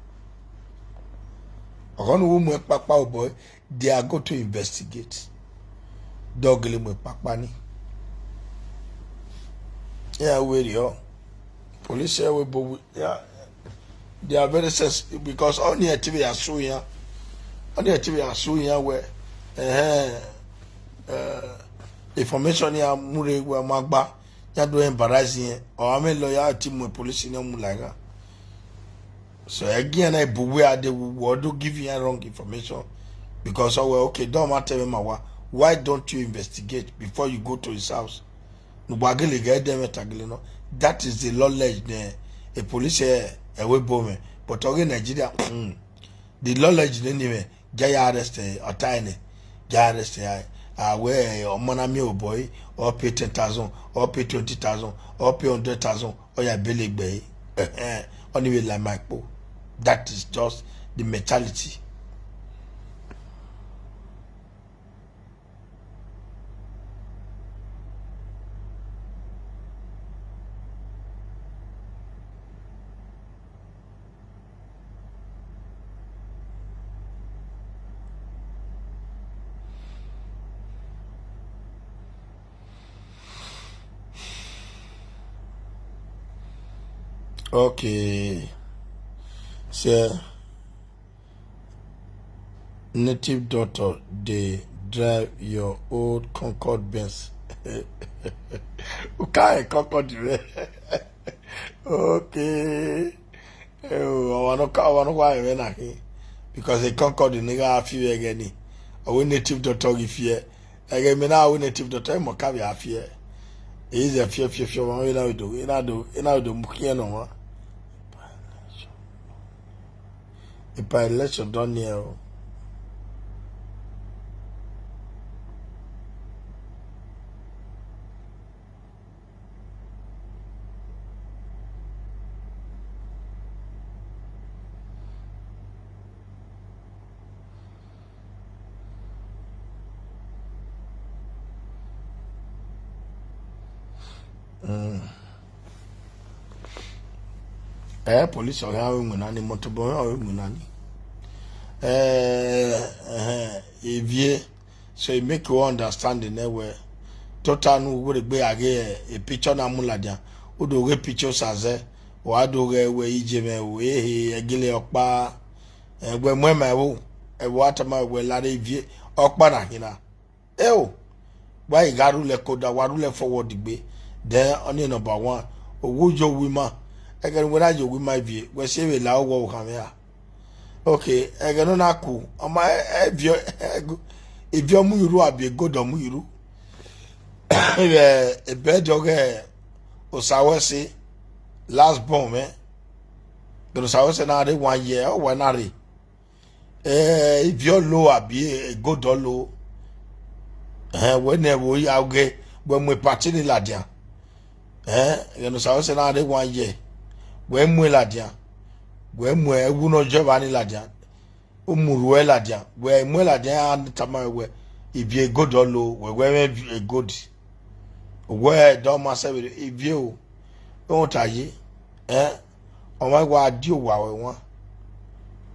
Ọghọ ne u mu ẹkpakpa obọ, they are going to investigate. Dọgele mu ẹkpakpa ni. Iran wẹ rriọ. Police ẹvbo ebo, yeah, they are very sensitive because ọnii ẹtin vbe ya sue iran. Ọnii ẹtin vbe ya sue iran wẹ, ẹhẹn, eh, information iran mu rre wẹ ma gba, iran do embarrass iran. Ọ a mwẹ lawyer, a ti mu police ne ọ mu la ighan. So, ẹgiẹn na, ebu wẹ a de wu, wẹ ọ do give iran wrong information. Because ọ wẹ, okay, dọmwa tẹ mwẹ ma wa. Why don't you investigate before you go to his house? Ne uwa gele ghẹ dẹ mwẹ ta gele nọ. That is the knowledge ne a police, eh, Ẹvbo ebo mwẹ. But ọ ghe Nigeria, mm, the knowledge ne ni mwẹ, ja ya arrest ẹre, ọ ta ẹre nẹ, ja arrest ẹre. A wẹ, eh, ọmọ na miẹn obọ ẹre, ọ pay ten thousand, ọ pay twenty thousand, ọ pay hundred thousand, ọ ya bele gbe ẹre. Ẹhẹn, ọni vbe la ima kpo. That is just the mentality. Okay. So, native doctor dey drive your old Concorde Benz. U ka Concorde rẹ? Okay. Eh, ọmwa ne ọ ka, ọmwa ne ọ wa ẹmwẹ na khin. Because e Concorde ne I gha fi vbe ẹghẹ ni, ọ wẹ native doctor ghi fi ẹe. Ẹghẹ mẹ na wẹ native doctor, emọ ka vbe a fi ẹe. E i zẹ fiẹ fiẹ fiẹ, ọmwa vbe na vbe do, e na do, e na vbe do mu khian ne ọmwa. Epa election dọ niẹn o. Mm. Eh, police ọ gha ru iwinna ni, motor boy ọ ru iwinna ni. Eh, eh, Ivie, so I make you understand nẹ wẹ, tota ne u wegbe a ghe e picture na mu ladian, u do ghe picture Osaze, wa do ghe wẹ iye mwẹ o, ehe, ẹgele ọkpa, eh, wẹ mu ẹmwẹ ẹvbo, ẹvbo a tama wẹ lare Ivie, ọkpa na khin na. Eo, wa i gha rhulẹ koda, wa rhulẹ forward gbe. Then ọni number one, owu ye owu ima. Ẹghẹ ne uwẹ na ye owu ima Ivie, wẹ si vbe la owa okhanmwẹ ra? Okay, ẹghẹ ne ọ na ku, ọ ma, eh, Ivie, eh, Ivie ọ mu yuru abi e gold ọ mu yuru. Vbe ebẹdẹ ọghe Osawẹse, last born mwẹ. Ẹghẹ ne Osawẹse na rre one year, ọ wa na rre. Eh, Ivie ọ lo abi e gold ọ lo? Eh, wẹ nẹ vbe ya ghe, wẹ mu party ni ladian. Eh, ẹghẹ ne Osawẹse na rre one year, wẹ mu ladian, wẹ mu ẹwu ne ọ jẹ evba ni ladian, u mu ruẹ ladian, wẹ mu ladian, a tama wẹ Ivie e gold ọ lo, wẹ wẹ mwẹ e gold. Wẹ dọ ma sẹ vbe Ivie o, rhunmwuda ye, eh, ọ ma wa die owa ruẹ wan.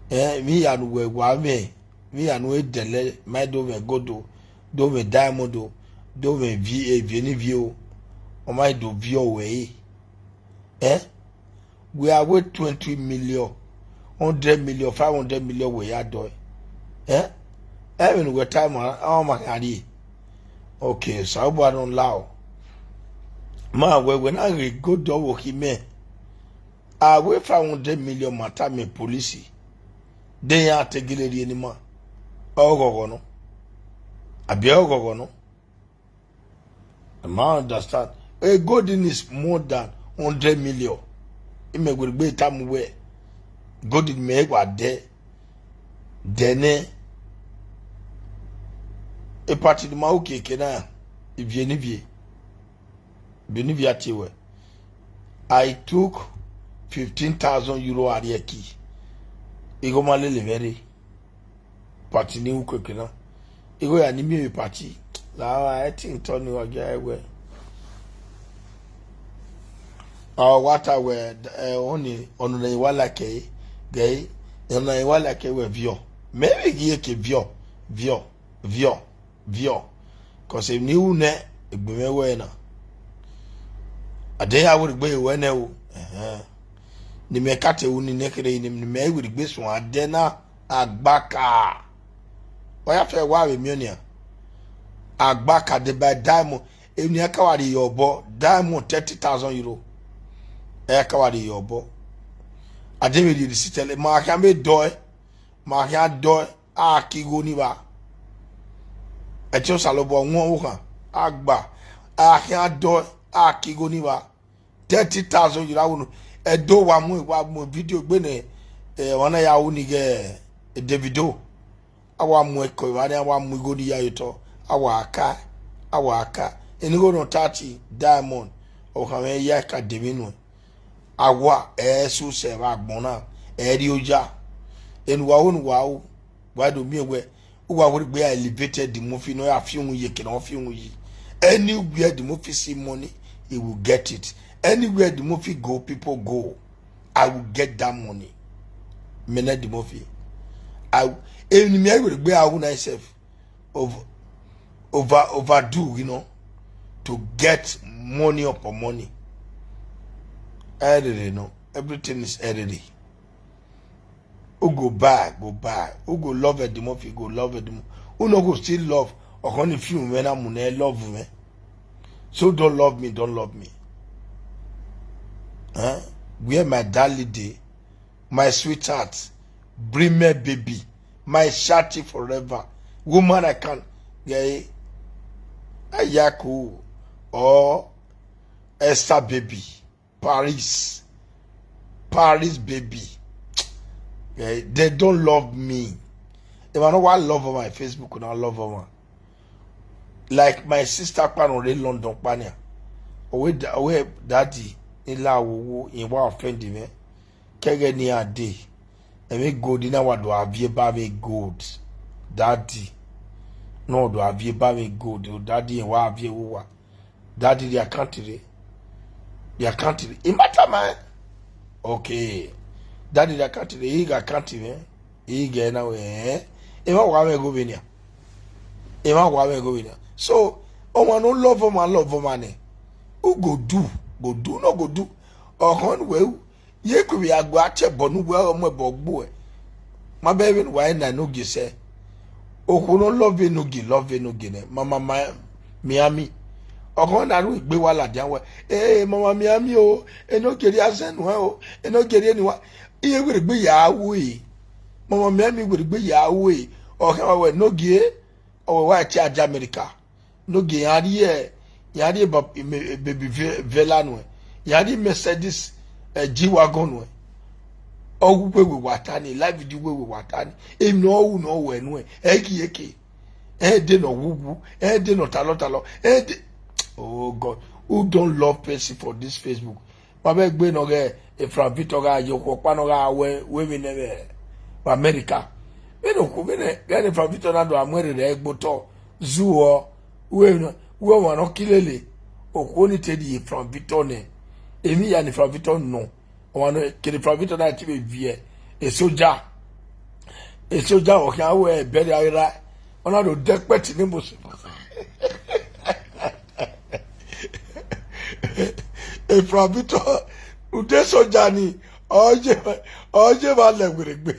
Eh, vbe iran ne uwẹ wa mwẹ, vbe iran ne u dẹlẹ, ma do mwẹ gold o, do mwẹ diamond o, do mwẹ Ivie, Ivie ne Ivie o, ọ ma do viọ ruẹ re. Eh? Wẹ a wẹ twenty million, hundred million, five hundred million wẹ ya dọe. Eh? Ẹmwẹ ne uwẹ ta ma, ọ ma khian rrie. Okay, Osanobua ne ọ la o. Ma wẹ, wẹ na ghe gold ọvbokhan mẹ. A wẹ five hundred million ma tama police. De iran te gele rhie ne ima. Ọ ghọghọ nọ. Abi ọ ghọghọ nọ. I ma understand. A gold is more than hundred million. Imẹ werriegbe tama wẹ gold mẹ wa dẹ, dẹ nẹ. E party ne ma ru keke na, Ivie ne Ivie. Ivie ne Ivie a tie wẹ, I took fifteen thousand euro a rhie ẹki. Igho ma lele mwẹ rre. Party ni ru keke na. Igho ya ni miẹn vbe party. La wa ẹtin tọ ni wa gia ẹwẹ. Ọ wa ta wẹ, eh, ọni, ọnọ ne I wa like ẹre, gẹ, ọnọ ne I wa like ẹre wẹ viọ. Mẹ vbe ghi eke viọ, viọ, viọ, viọ. Cause emwi ne I ru nẹ, egbe mwẹ wẹ na. A de ya werriegbe wẹ nẹ o. Ẹhẹn. Ne imẹ ka te ru ni nẹ kherhe, ne imẹ werriegbe suẹn a dẹ na. Agbaka. Ọ ya fẹ wa vbe miẹn nian. Agbaka dey buy diamond. Emwi ne iran ka wa rhie ye obọ, diamond thirty thousand euro. Ẹ ka wa rhie ye obọ. A de vbe rhie receipt ẹre, ma khian vbe dọe, ma khian dọe, a ki igho ni vba. Ẹtin Osanobua wọn okhan, a gba, a khian dọe, a ki igho ni vba. Thirty thousand euro, a wẹ ne Ẹdo wa mu, wa mu video gbe ne, eh, ọmwa na ya ru ni ghe, eh, Davido. A wa mu ẹko evba ni, a wa mu igho ni ya ye otọ, a wa ka, a wa ka. Eni igho nọ thirty diamond, ọ khan mwẹ ya ka de emwi nuẹn. A wa, ẹ su sẹ vbe agbọn na, ẹ rri oya. Eni uwa ru ne uwa ru, wa do miẹn wẹ, uwa wẹ gbe ya elevate Eddie Murphy, ne ọ ya fi uhunmwu ye eke ne ọ fi uhunmwu yi. Anywhere Eddie Murphy see money, he will get it. Anywhere Eddie Murphy go, people go. I will get that money. Mene Eddie Murphy. I, emwi ne I miẹn wẹ gbe ya ru na himself. Over, over, overdo, you know, to get money upon money. Erere no, everything is erere. U go buy, go buy. U go love Eddie Murphy, go love Eddie Murphy. U no go still love ọkhọ ni film mwẹ na mu nẹ love mwẹ. So don't love me, don't love me. Huh? Where my darling dey? My sweetheart, bring me baby, my shawty forever, woman I can, yeah, Ayaku, or Esther baby, Paris, Paris baby. Yeah, they don't love me. If I know what love on my Facebook, I love on. Like my sister kpa nọ rre London kpa nia. Owe da-, owe daddy, I la wo wo, I wa offend mwẹ. Kẹghẹ ne iran dee, ẹmwẹ gold na wa do a viẹ ba mwẹ gold. Daddy, nọ do a viẹ ba mwẹ gold, o daddy, I wa viẹ vbe uwa. Daddy, the account rre. The account rre. I ma tama ẹn. Okay. Daddy, the account rre. I gha account mwẹ. I ghe na wẹ, eh? Emwa wa mwẹ gho vbe nia. Emwa wa mwẹ gho vbe nia. So, ọmwa ne ọ love ọmwa, love ọmwa nẹ. U go do, go do, no go do. Ọkhọn wẹ u, ye ku vbe ya gua tie ẹbọ ne uwẹ ọmọ ẹbọ gbuẹ. Ma bẹ vbene uwa na enogie sẹ. Okhuo ne ọ love enogie, love enogie nẹ. Mama Ma-, Miami. Ọkhọn na ru egbe wa ladian wẹ, "Eh, Mama Miami o, enogie rhie azẹn nuẹn o, enogie rhie eni wa." Iye wẹ gbe ya ru e. Mama Miami wẹ gbe ya ru e. Ọ khian wẹ enogie, ọ wẹ wa tie adia America. Enogie iran rhie, iran rhie ba-, ime-, baby ve-, villa nuẹn. Iran rhie Mercedes, eh, G-Wagon nuẹn. Ọ wu wẹ wa ta ni, live video wẹ wa ta ni. Emwi ne ọ ru ne ọ wẹ nuẹn, ẹ i gie eke. Ẹ de ne ọ wuwu, ẹ de ne ọ talọ talọ, ẹ de. Oh God, who don't love person for this Facebook? Ma vbe gbe nọ ghẹ, Efran Victor gha ye okhuo ọkpa nọ gha wẹ, wẹ emwi nẹ vbe America. Vbene okhuo, vbene, vbene Efran Victor na do a mu ẹre rẹ gbe otọ, zuọ, wẹ, wẹ ọmwa nọ ki lele, okhuo ni te rhie Efran Victor nẹ, emwi ya ne Efran Victor nọ, ọmwa nọ, kere Efran Victor na te vbe viẹ, esoja, esoja ọ khian wẹ ẹbẹre a ghi ra, ọ na do dẹ kpẹti ne Mose. Efran Victor, ude soja ni, ọ ye, ọ ye vba lẹ werriegbe.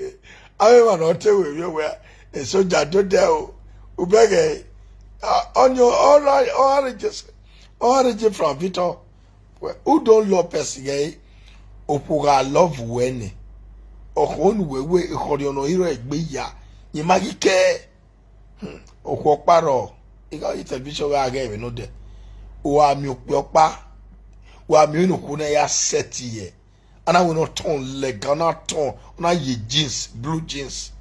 Avbe emwa ne ọ te wẹ vbe wẹ, esoja do dẹ o, ubẹghẹ, a, ọni ọ ra, ọ ra rhe je, ọ ra rhe je Efran Victor. Wẹ, who don't love person ghe, okhuo gha love wẹ nẹ. Ọkhọ ne uwẹ wẹ ekhọriọ ne ọ i rrọọ egbe ya, ne ima ghi kẹ. Hmm, okhuo ọkpa rrọọ, I gha ye television gha ghẹ ẹmwẹ ne odẹ. Wa miẹn okpia ọkpa, wa miẹn ne okhuo na ya set yẹ. A na wẹ ne ọ tọn lẹga, ọ na tọn, ọ na ye jeans, blue jeans.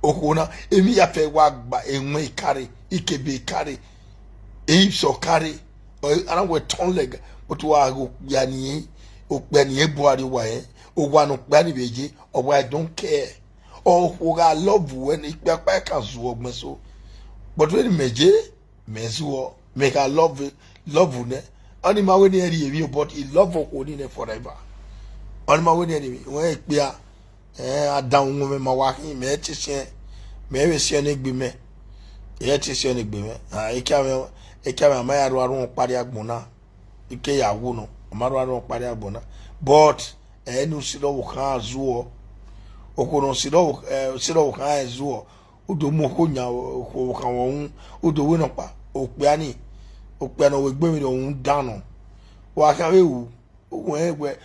Okhuo na, emwi ya fẹ wa gba, ẹwẹn i kare, ikebe i kare, e hips ọ kare. Ọ, a na wẹ tọn lẹga, but wa ghe okpia ni, okpia ni ebo a rrie owa rẹn, owa ne okpia ni vbe ye, ọ wa don't care. Okhuo gha love wẹ ne ikpia ọkpa kan zuọ gbẹn so. But vbene imẹ ye, mẹ zuọ, mẹ gha love, love nẹ. Ọni ma wẹ ne I rhie emwi o, but I love okhuo ni nẹ forever. Ọni ma wẹ ne I rhie emwi, wẹ ikpia, eh, a dan uhunmwu mwẹ ma wa khin, mẹ te siẹn, mẹ vbe siẹn ne egbe mẹ. Ẹ te siẹn ne egbe mẹ. Ah, ekia mwẹ, ekia mwẹ, a ma ya ru arhuẹn ọkpa rrie agbọn na. I ke ya wu nọ, a ma ru arhuẹn ọkpa rrie agbọn na. But, ẹ ne u sirọvbokhan zuọ. Okhuo ne ọ sirọvbo-, eh, sirọvbokhan zuọ. U do mu okhuo yan, okhuo ọvbokhan vbe uhunmwu, u do wẹ nọkpa, okpia ni, okpia ne ọ wẹ egbe vberriọ uhunmwu dan nọ. Wa khian vbe ru, u wẹ wẹ,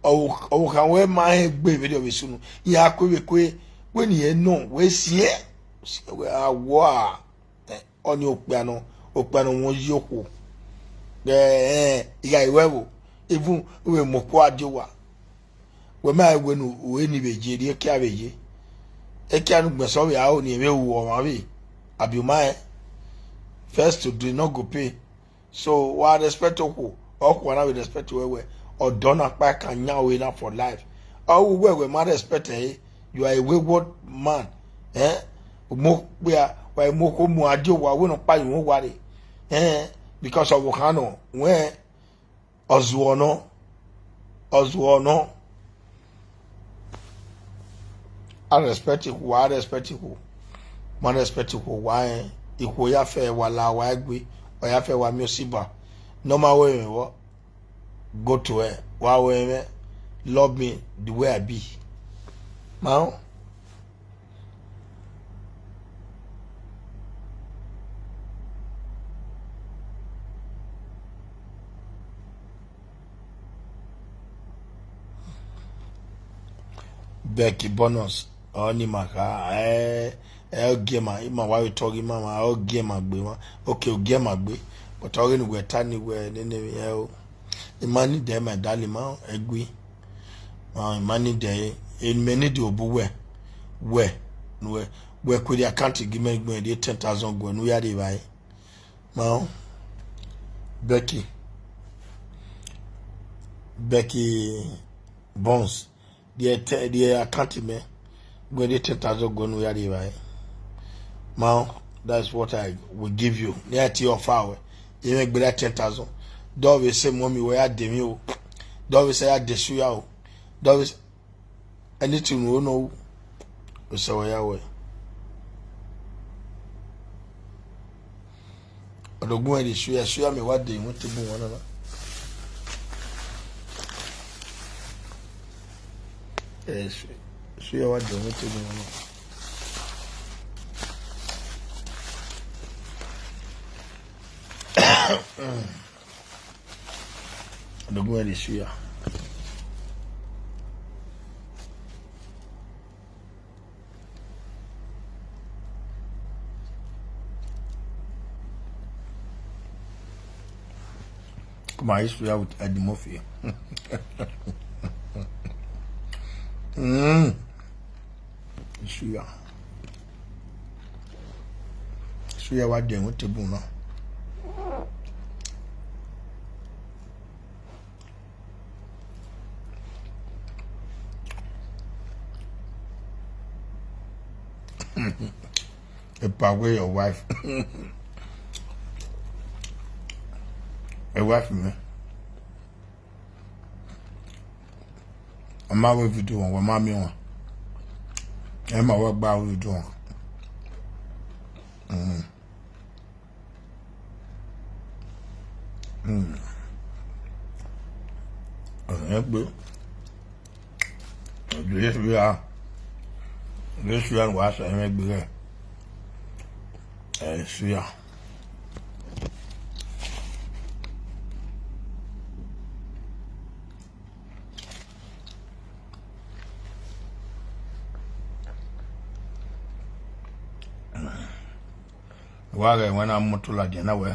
ọvbo-, ọvbokhan wẹ ma rẹn egbe vberriọ vbe sunu, iran kue vbe kue, wẹ ne irẹn nọ, wẹ siẹn, siẹn wẹ a wa. Eh, ọni okpia nọ, okpia nọ wọn yi okhuo. Eh, eh, I gha ru ẹvbo, even u vbe mu okhuo a die owa. Wẹ ma wẹ ne u ru eni vbe ye, rhie ekia vbe ye. Ekia ne ugbẹn sẹ vbe aro ni vbe ru ọmwa vbe, abi u ma rẹn? First to do no go pay. So wa respect okhuo, okhuo na vbe respect wẹ wẹ, ọdọ na kpa kan yan ore na for life. Ọ ru wẹ wẹ ma respect ẹre, you are a wayward man. Eh? Mo kpia, wa mu okhuo mu a die owa, wẹ ne ọ kpa yin owa rre. Eh? Because of okhan nọ, wẹ ọ zuọ nọ, ọ zuọ nọ. A respect ikhuo, a respect ikhuo. Ma respect ikhuo, wa rẹn, ikhuo ya fẹ wa la wa egbe, ọ ya fẹ wa miẹn osiba. Ne ọ ma ru ẹmwẹ vbọ, go to hell, wa ru ẹmwẹ, love me the way I be. Ma rẹn. Becky Bonus, ọ ni ma kha, ẹ, ẹ, ọ gie ma, ima wa vbe tọghe ima ma, ọ gie ma gbe ma. Okay, ọ gie ma gbe, but ọ ghe ne uwẹ ta ni wẹ nene emwi hẹ o. I ma need ẹ, my darling, ma egui. Ma, I ma need ẹ, eni mẹ need obọ uwẹ, wẹ, ne uwẹ, wẹ kue rhie account gi mẹ, gbẹn rhie ten thousand guẹ ne u ya rhie evbare. Ma, Becky, Becky Bones, rhie te, rhie account mẹ, gbẹn rhie ten thousand guẹ ne u ya rhie evbare. Ma, that's what I will give you. Ne a tie offer wẹ, emwi gberra ten thousand. Dọ vbe sẹ mummy wẹ ya de emwi o. Dọ vbe sẹ ya de suya o. Dọ vbe sẹ anything ne u ru nọ ru, osẹ wẹ ya wẹ. Ọdọ gu mwẹ rhie suya, suya mẹ wa de iwin table wan nana. Eh, su-, suya wa de iwin table wan nana. Ọdọ gu mwẹ rhie suya. Come on, Israel with Eddie Murphy. Mm. Israel. Israel wa de iwin table na. Epa wẹ your wife. A wife mẹ. A ma wẹ video wọn, wẹ ma miẹn wọn. Ẹ ma wẹ gba video wọn. Mm. Mm. Ẹgbẹ. Jesu ya. Jesu ya wa sẹ ẹmwẹ gbe rẹ. Jesu ya. Wa ghẹ wẹ na moto ladian na wẹ,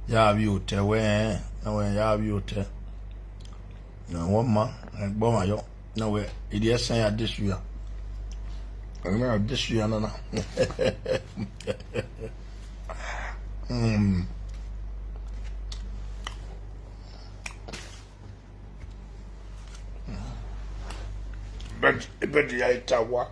ya vbe otẹ wẹ, na wẹ ya vbe otẹ. Na wọ ma, ẹgbọ ma yọ, na wẹ, iri ẹsẹ ya desu ya. Ẹgbẹ ya desu ya nana. Mm. But, but ya ita wa.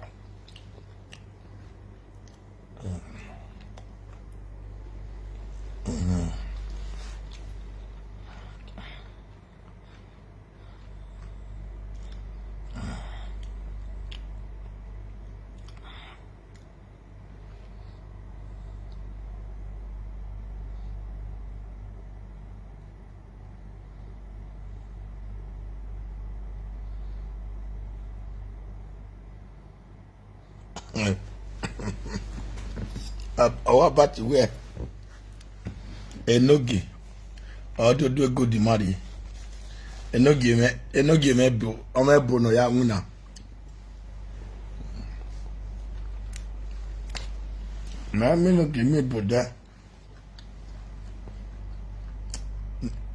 Ọ wa bati wẹ enogie ọ do do egodi ma rrie. Enogie mwẹ, enogie mwẹ ebo, ọ mwẹ ebo ne ọ ya winna. Mẹ miẹn enogie mwẹ ebo dẹ.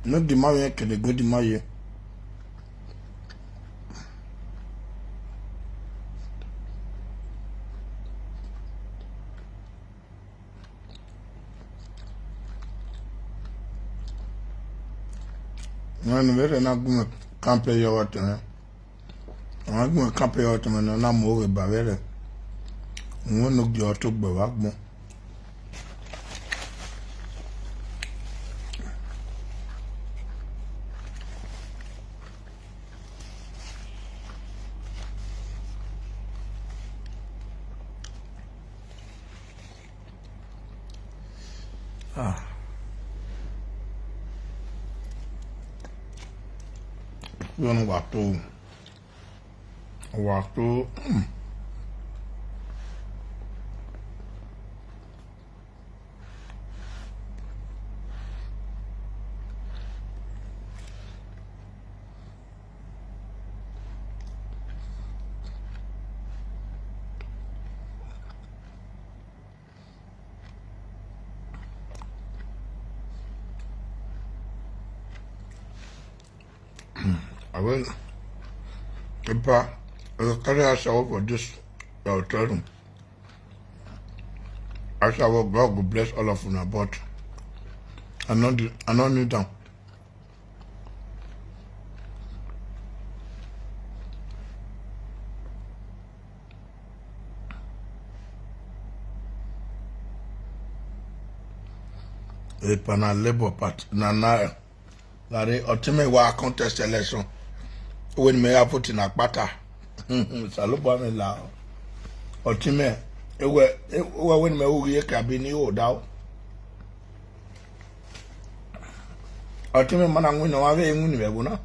Ne ọ dima mwẹ kẹdẹ gu dima ye. Ọmwa ne vbe rre na gu mwẹ kampẹ ye ọghe ọtẹn mwẹ. Ọmwa gu mwẹ kampẹ ye ọghe ọtẹn mwẹ ne ọ na mu oghe ba vbe rre. Uwẹ ne ogie ọ to gbe vbe agbọn. Ah. Yọ ne wa to. Wa to. Mm. I will, Epa, I will carry us out for this, uh, hotel room. As our God will bless all of una, but I no, I no need them. Epa na Labour Party, na na, lare ọtẹn mwẹ wa contest election. Wẹ ne mẹ ya vote ne akpata. Osanobua mwẹ la. Ọtẹn mwẹ, ewẹ, ewẹ wẹ ne mẹ ru ghi ye ka bi ni ho da o. Ọtẹn mwẹ ma na win nọ, avbe win vbe ẹvbo na.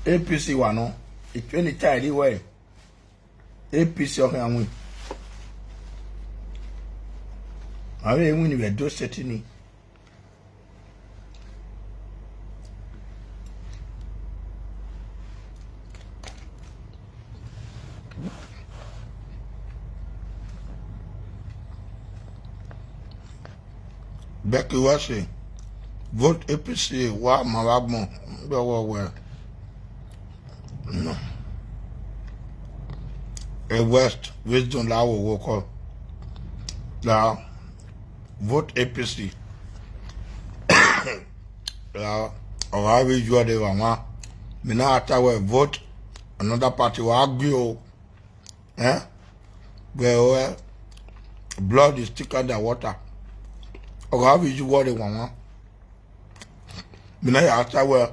A P C wa nọ, I tue ne I ta ẹre wẹ, A P C ọ khian win. Avbe win vbe Edo State ni. Becky wa sẹ, vote A P C, wa ma vbe agbọn, vbe ọwọwẹ. No. E West, Wisdom la wo wo kọ. La vote A P C. La, ọ gha vbe ju ọre vbe wan. Mẹ na ta wẹ vote another party, wa argue o. Eh? Wẹ, wẹ, blood is thicker than water. Ọ gha vbe ju ọre vbe wan. Mẹ na ya ta wẹ,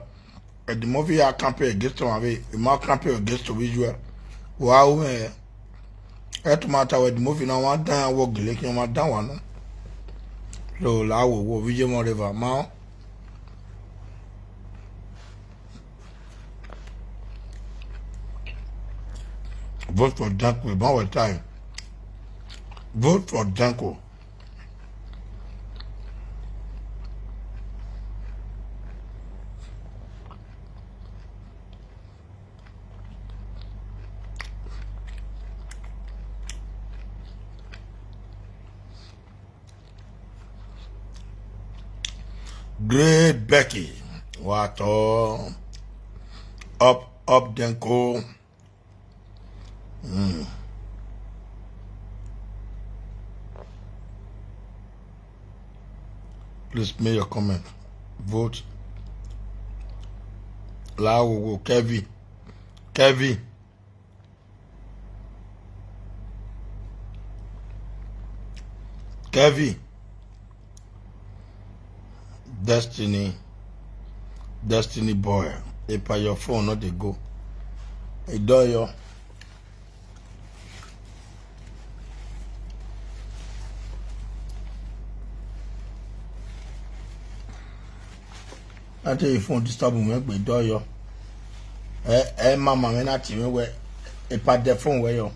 Eddie Murphy ya campaign against ọmwa vbe, I ma campaign against ovbi iyuẹ. Wa ru mwẹ, ẹ tu ma ta wẹ Eddie Murphy na wa dan wọ gele khian, wa dan wa nọ. So, la wo wo, ovbi iyemwẹ ọre vbe ma. Vote for Danko, about what time? Vote for Danko. Great Becky, wa tọ. Up, up, Danko. Mm. Please make your comment. Vote. La wo wo, Kevin. Kevin. Kevin. Destiny. Destiny boy. Epa, your phone no dey go. E do yo. Na te phone disturb mwẹ gbe do yo. Eh, eh, mama mwẹ na tie mwẹ wẹ, Epa de phone wẹ yo.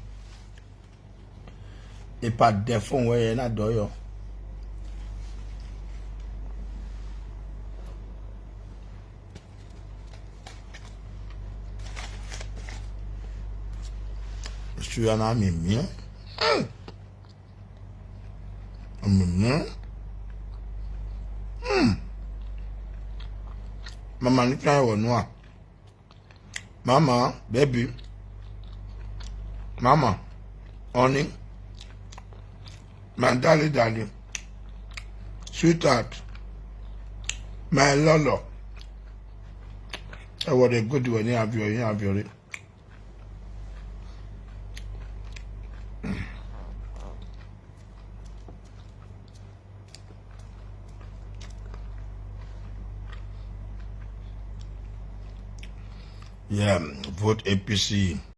Epa de phone wẹ ye na do yo. Esu ya na miẹn miẹn. Miẹn miẹn. Hmm. Mama ni kan wọ nua. Mama, baby. Mama, honey. My darling, darling. Sweetheart. My lolo. Ẹvbo de good wẹ ne iran viọ, iran viọ re. Yeah, vote A P C.